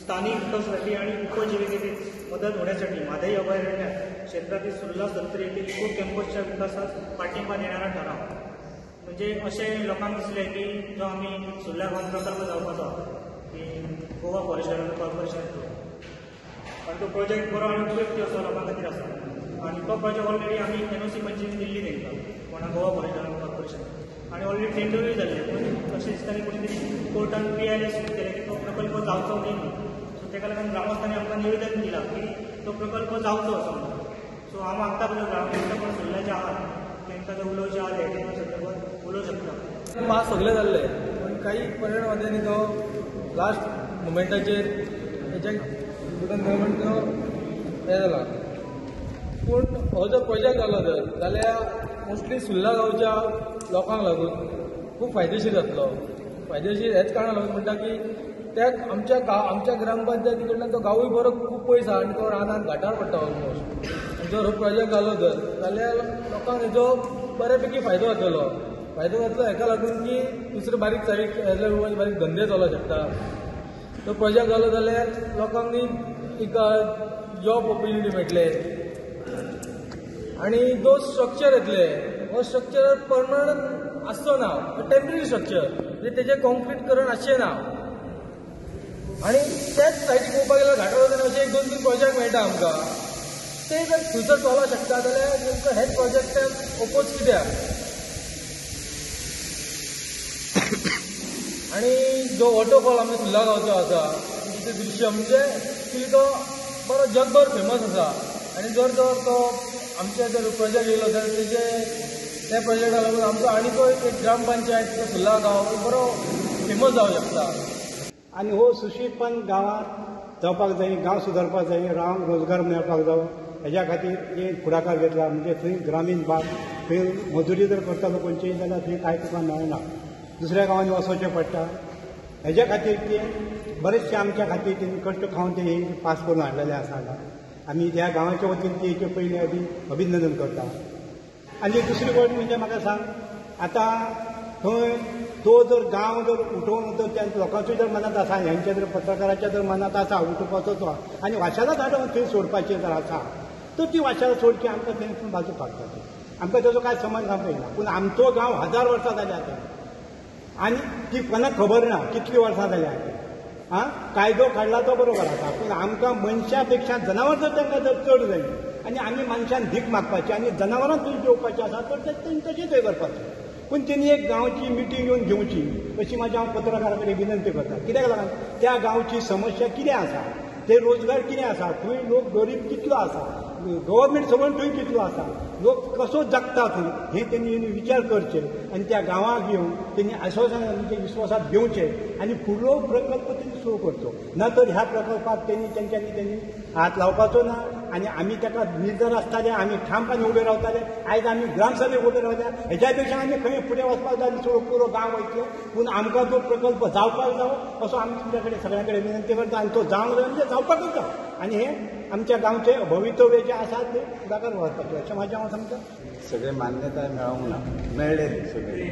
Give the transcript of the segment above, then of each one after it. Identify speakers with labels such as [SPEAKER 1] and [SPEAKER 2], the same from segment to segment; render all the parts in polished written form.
[SPEAKER 1] स्थानिक विकासासाठी आणि उपजीविकेत मदत होण्यासाठी म्हादई अभयारण्यात क्षेत्रातील सुर्ला सत्तरी येथील इको कॅम्पसच्या विकासास पाठिंबा देणारा ठराव. म्हणजे अशें लोकांक दिसलें की जो आमी सुर्ला वन प्रकल्प जावपाचो की गोवा फॉरेस्ट कॉर्पोरेशन थ्रू, आनी तो प्रोजेक्ट बरो आनी उपयुक्त असो लोकां खातीर आसा आनी तो प्रोजेक्ट ऑलरेडी आमी एनओसी पंचायतीन दिल्ली तांकां कोणा गोवा फॉरेस्ट कॉर्पोरेशन आनी ऑलरेडी टेंडरूय जाल्लें. पूण अशें दिसता की कोणी तरी कोर्टान PIL केलें की तो प्रकल्प जावचो न्ही म्हणून. सो ताका लागून ग्रामस्थांनी आमकां निवेदन दिलां की तो प्रकल्प जावचो असो म्हणून. सो हांव मागता पळय ग्रामस्थ कोण सुर्ल्याचे आहात तांकां जर उलोवचें आहा तें संदर्भात उलोवं शकता.
[SPEAKER 2] पास सगळे जाल्ले पूण काही परिणामांनी तो लास्ट मुमेंटाचेर हेच्या गव्हर्मेंट तो हें जाला. पूण हो जर प्रोजेक्ट जालो जर जाल्यार मोस्टली सुर्ला गांवच्या लोकांक लागून खूब फायदेशीर जातलो. फायदेशीर हेच कारणाक लागून म्हणटा की त्या आमच्या गांव आमच्या ग्रामपंचायती कडल्यान तो गांवूय बरो खूब पयस आहा आनी तो रानांत घाटार पडटा ऑलमोस्ट. आनी जर हो प्रोजेक्ट जालो जर जाल्यार लोकांक हेजो बऱ्या पैकी फायदो जातलो. फायदो जातलो हेका लागून की दुसरे बारीक सारीक बारीक धंदे चलोवंक शकता. तो प्रोजेक्ट जालो जाल्यार लोकांक एक जॉब ऑपॉर्च्युनिटी मेळटले आनी जो स्ट्रक्चर येतले हो स्ट्रक्चर परमनंट आसचो ना, टेम्पररी स्ट्रक्चर म्हणजे तेजें कॉन्क्रीट करण आसचें ना. आनी त्याच सायडीक पळोवपाक गेल्यार घाटा वयल्यान अशे एक 2-3 प्रोजेक्ट मेळटा आमकां, ते जर थंयसर चलोवंक शकता जाल्यार नेमको हेच प्रोजेक्टाक ओपोज कित्याक. आनी जो वॉटरफॉल आमच्या सुर्ला गांवचो आसा तिचें दृश्य म्हणजे एक्चुली तो बरो जगभर फेमस आसा आनी जर जर तो आमच्या जर प्रोजेक्ट येयलो जाल्यार तेजे त्या प्रोजेक्टा लागून आमचो आनीकय एक ग्रामपंचायत सुर्ला गांव बरो फेमस जावंक शकता.
[SPEAKER 3] आनी हो सुशीलपण गांवांत जावपाक जाय, गांव सुदारपाक जाय, गांवांक रोजगार मेळपाक जावो हेज्या खातीर हे फुडाकार घेतला. म्हणजे थंय ग्रामीण भाग थंय मजुरी जर करता खंयचीय जाल्यार थंय कांय तुका मेळना, दुसऱ्या गांवांनी वचोवचें पडटा. हेज्या खातीर ते बरेचशे आमच्या खातीर तेणी कश्ट खावन ते हे पास करून हाडलेले आसा. आमी ह्या गांवाच्या वतीन ते हेचे पयलीं आदी अभिनंदन करता. आनी दुसरी गोश्ट म्हणजे म्हाका सांग, आतां थंय तो जर गांव जर उठोवन जर त्या लोकांचो जर मनांत आसा, हेंच्या जर पत्रकाराच्या जर मनांत आसा उठोवपाचो तो आनी वाशालाच हाडून थंय सोडपाचें जर आसा तर ती वाशाला सोडची, आमकां थंय बाजू काडपाची आमकां तेजो कांय समज आमकां येना. पूण आमचो गांव 1000 वर्सां जाली आतां आनी ती कोणाक खबर ना कितलीं वर्सां जाली आतां. आं, कायदो काडला तो बरोबर आसा, पूण आमकां मनशां पेक्षा जनावर जर तांकां जर चड जाय आनी आमी मनशान भीक मागपाची आनी जनावरां थंय जेवपाचें आसा तर तें तशें थंय करपाचें. पूण तेणी एक गांवची मिटींग येवन घेवची अशी म्हाजी हांव पत्रकारा कडेन विनंती करता. कित्याक लागून त्या गांवची समस्या कितें आसा, ते रोजगार कितें आसा, थंय लोक गरीब कितलो आसा, गव्हर्मेंट सर्वंट थंय कितलो आसा, लोक कसो जगता थंय, हें तेणी विचार करचे आनी त्या गांवाक येवन तेणी आश्वासन म्हणजे विश्वासात घेवचें आनी फुडलो प्रकल्प तेणी सुरू करचो. ना तर ह्या प्रकल्पाक तेणी तेंच्यांनी तेणी हात लावपाचो ना आनी आमी ताका निर्धार आसताले, आमी ठामपणान उबे रावताले. आयज आमी ग्रामसभेक उबे रावता, हेज्या पेक्षा आमी खंय फुडें वचपाक जाय आनी पुरो गांव वयतले. पूण आमकां तो प्रकल्प जावपाक जावो असो आमी तुमच्या कडेन सगळ्यां कडेन विनंती करता आनी तो जावंक जाय म्हणजे जावपाकूच जाय आनी हे आमच्या गांवचे भवितव्य जे आसा ते फुडाकार व्हरपाचें अशें म्हाजें हांव सांगता.
[SPEAKER 4] सगळे मान्यताय मेळोंक ना, मेळ्ळे सगळे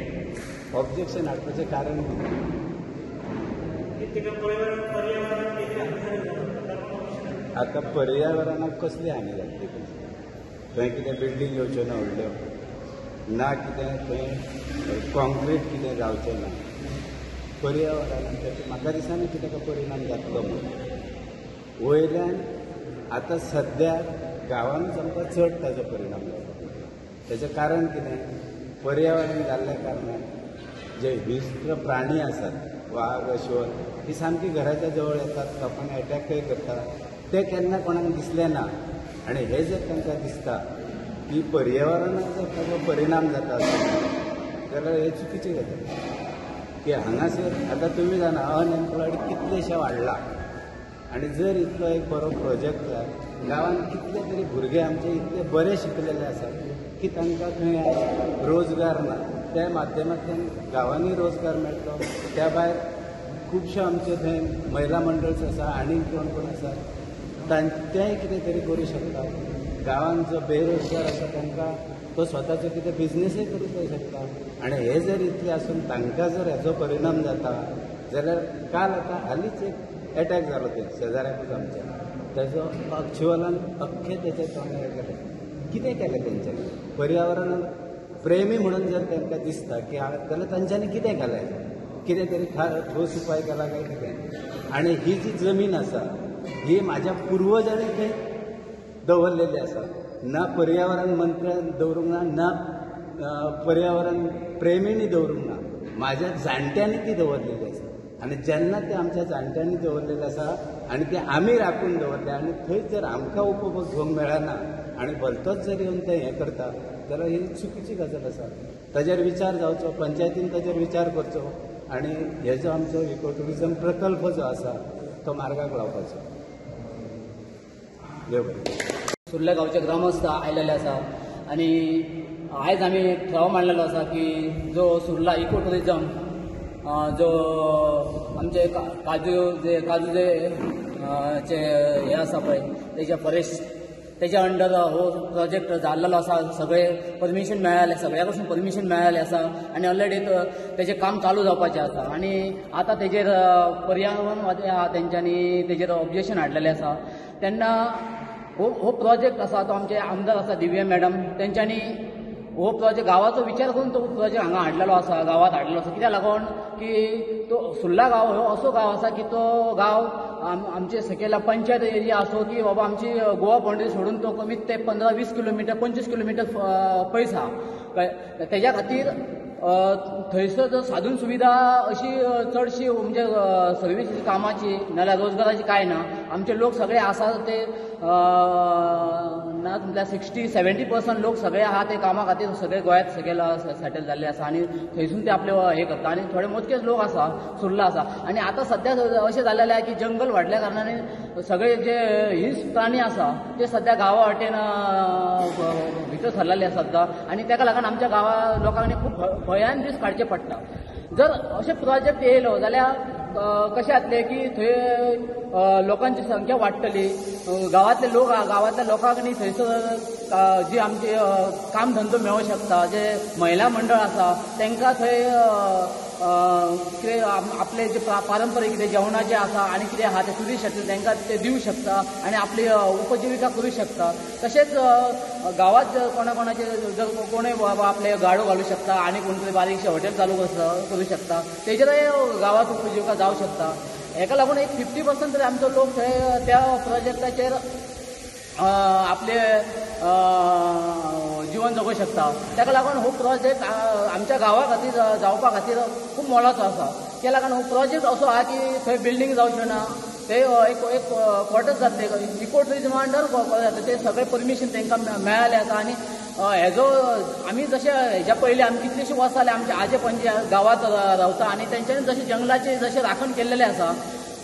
[SPEAKER 4] ऑब्जेक्शन हाडपाचें कारण आतां पर्यावरणाक कसली हानी जातली, थंय कितें बिल्डींग येवच्यो ना व्हडल्यो ना, कितें थंय कॉन्क्रीट कितें जावचें ना, पर्यावरणाक तेचो म्हाका दिसना की ताका परिणाम जातलो म्हणून. वयल्यान आतां सद्या गांवानूच आमकां चड ताजो परिणाम जाता. तेचें कारण कितें, पर्यावरण जाल्ल्या कारणान जे हिंस्र प्राणी आसात, वाग अश्वल, ही सामकी घराच्या जवळ येतात, लोकांक एटॅकय करतात, ते केन्ना कोणाक दिसलें ना. आनी हें जर तांकां दिसता की पर्यावरणाक जर ताजो परिणाम जाता जाल्यार हें चुकीचें जाता. की हांगासर आतां तुमी जाणा अनएम्प्लॉयड कितलेशे वाडला आनी जर इतलो एक बरो प्रोजेक्ट जाय, गांवांत कितले तरी भुरगे आमचे इतले बरे शिकलेले आसात की तांकां खंय आयज रोजगार ना, त्या माध्यमांतल्यान गांवांनी रोजगार मेळटलो. त्या भायर खुबशे आमचे थंय महिला मंडळस आसा आनी कोण कोण आसा तेय कितें तरी करूं शकता. गांवांत जो बेरोजगार आसा तांकां तो स्वताचो कितें बिजनेसय करूंक शकता. आनी हे जर इतले आसून तांकां जर हेजो परिणाम जाता जाल्यार काल आतां हालींच एक एटॅक जालो थंय शेजाऱ्याकूच आमच्या, ताजो अक्षवालान अख्खें तेचें तोंड हें केलें. कितें केलें तेंच्यांनी? पर्यावरण प्रेमी म्हणून जर तांकां दिसता की जाल्यार तांच्यांनी कितें केलें, कितें तरी ठोस उपाय केला काय कितें? आनी ही जी जमीन आसा ही म्हाज्या पुर्वजांनी थंय दवरलेली आसा, ना पर्यावरण मंत्र्यान दवरूंक ना, ना पर्यावरण प्रेमींनी दवरूंक ना, म्हाज्या जाणट्यांनी ती दवरलेली आसा. आनी जेन्ना ते आमच्या जाणट्यांनी दवरलेले आसा आनी ते आमी राखून दवरले आनी थंय जर आमकां उपभोग घेवंक मेळना आनी भलतोच जर येवन ते हें करता जाल्यार ही चुकीची गजाल आसा. ताजेर विचार जावचो, पंचायतीन ताजेर विचार करचो आनी हे जो आमचो इको ट्युरिजम प्रकल्प जो आसा तो मार्गाक लावपाचो. देव बरें.
[SPEAKER 5] सुर्ल्या गांवचे ग्रामस्थ आयलेले आसा आनी आयज आमी ठराव मांडलेलो आसा की जो सुर्ला इको ट्युरिजम जो आमचे काजू जे हे आसा पळय तेजे फॉरेस्ट तेच्या अंडर हो प्रोजेक्ट जाल्लो आसा. सगळे परमिशन मेळ्ळें, सगळ्या कडसून परमिशन मेळ्ळें आसा आनी ऑलरेडी तेजें काम चालू जावपाचें आसा. आनी आतां तेजेर पर्यावरणवादी आहा तेंच्यांनी तेजेर ऑब्जेक्शन हाडलेलें आसा. तेन्ना हो प्रोजेक्ट आसा तो आमचे आमदार आसा दिव्या मॅडम तेंच्यांनी हो प्रोजेक्ट गांवाचो विचार करून तो प्रोजेक्ट हांगा हाडलेलो आसा, गांवांत हाडलेलो आसा. कित्याक लागून की तो सुर्ला गांव हो असो गांव आसा की तो गांव आमचे सकयला पंचायत एरिया आसो की बाबा आमची गोवा बाउंड्री सोडून तो कमीत ते 15-20 किलोमिटर 25 किलोमिटर पयस आहा. तेज्या खातीर थंयसर जर साधन सुविधा अशी चडशी म्हणजे सर्वीस कामाची नाल्यार रोजगाराची कांय ना. आमचे लोक सगळे आसा ते ना म्हटल्यार 60-70% लोक सगळे आहा ते कामा खातीर सगळे गोंयांत सगळे सेटल जाल्ले आसा आनी थंयसून ते आपले हे करता आनी थोडे मोजकेच लोक आसा सुर्ला आसा. आनी आतां सद्या अशें जाल्लें आहा की जंगल वाडल्या कारणान सगळे जे हिंस प्राणी आसा ते सद्या गांवा वाटेन भितर सरलेले आसा सद्दां आनी ताका लागून आमच्या गांवा लोकांनी खूब भंयान दीस काडचे पडटा. जर अशे प्रोजेक्ट येयलो जाल्यार कशें जातलें की थंय लोकांची संख्या वाडटली, गांवांतले लोक गांवांतल्या लोकांक न्ही थंयसर जी आमची काम धंदो मेळोंक शकता, जे महिला मंडळ आसा तांकां थंय कितें आपले जे पारंपरीक कितें जेवणाचें आसा आनी कितें आहा तें टुरिस्ट येतले तांकां ते दिवं शकता आनी आपली उपजिविका करूं शकता. तशेंच गांवांत कोणा कोणाचे जर कोणूय बाबा आपले गाडो घालूं शकता आनी कोण तरी बारीकशें हॉटेल चालू करूं शकता, तेजेरय गांवांत उपजिविका जावं शकता. हेका लागून एक 50% तरी आमचो लोक थंय त्या प्रोजेक्टाचेर आपले जीवन जगूं शकता. ताका लागून हो प्रोजेक्ट आमच्या गांवा खातीर जावपा खातीर खूब मोलाचो आसा. त्या लागून हो प्रोजेक्ट असो आहा की थंय बिल्डींग जावच्यो ना, थंय एक एक क्वॉर्टर्स जातले, इको ट्युरिजमा अंडर जातले, ते सगळे परमिशन तांकां मेळ्ळें आसा. आनी हेजो आमी जशे हेज्या पयलीं आमी कितलींशीं वर्सां जालीं आमचे आजे पणजे गांवांत रावता आनी तेंच्यांनी जशें जंगलाचें जशें राखण केल्लेलें आसा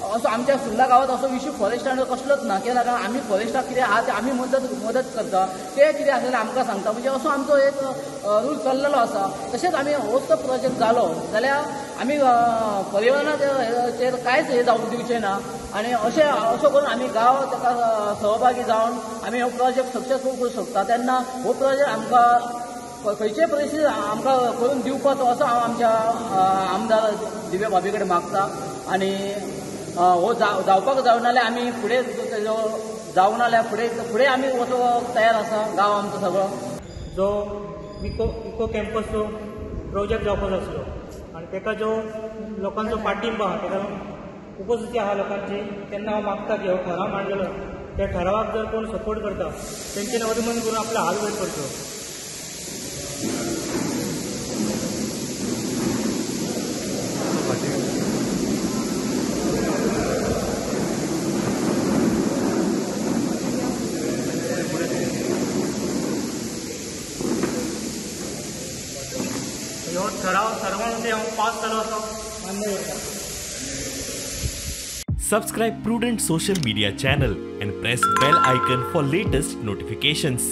[SPEAKER 5] असो आमच्या सुर्ला गांवांत असो इशू फॉरेस्टान कसलोच ना. कित्याक लागून आमी फॉरेस्टाक कितें आहा तें आमी मदत करता, ते कितें आसलें आमकां सांगता, म्हणजे असो आमचो एक रूल चल्लेलो आसा. तशेंच आमी होच तो प्रोजेक्ट जालो जाल्यार आमी पर्यावरणाचेर कांयच हें जावंक दिवचें ना आनी अशें असो करून आमी गांव ताका सहभागी जावन आमी हो प्रोजेक्ट सक्सेसफूल करूं शकता. तेन्ना हो प्रोजेक्ट आमकां खंयचेय परिस्थितीत आमकां करून दिवपाचो असो हांव आमच्या आमदार दिव्या भाभी कडेन मागता. आनी हो जावपाक जावना जाल्यार आमी फुडें तेजो जावना जाल्यार फुडें फुडें आमी वचूंक तयार आसा गांव आमचो सगळो.
[SPEAKER 1] जो इको कॅम्पसचो प्रोजेक्ट जावपाचो आसलो आनी ताका जो लोकांचो पाठिंबो आहा, ताका उपस्थिती आहा लोकांची, तेन्ना हांव मागता की हो ठराव मांडलेलो त्या ठरावाक जर कोण सपोर्ट करता तेंच्यानी अभिमान करून आपलो हात वयर करचो. ह्यो ठराव सर्वांनी हांव पास जालो असो मान्य करता.
[SPEAKER 6] Subscribe Prudent Social Media channel and press bell icon for latest notifications.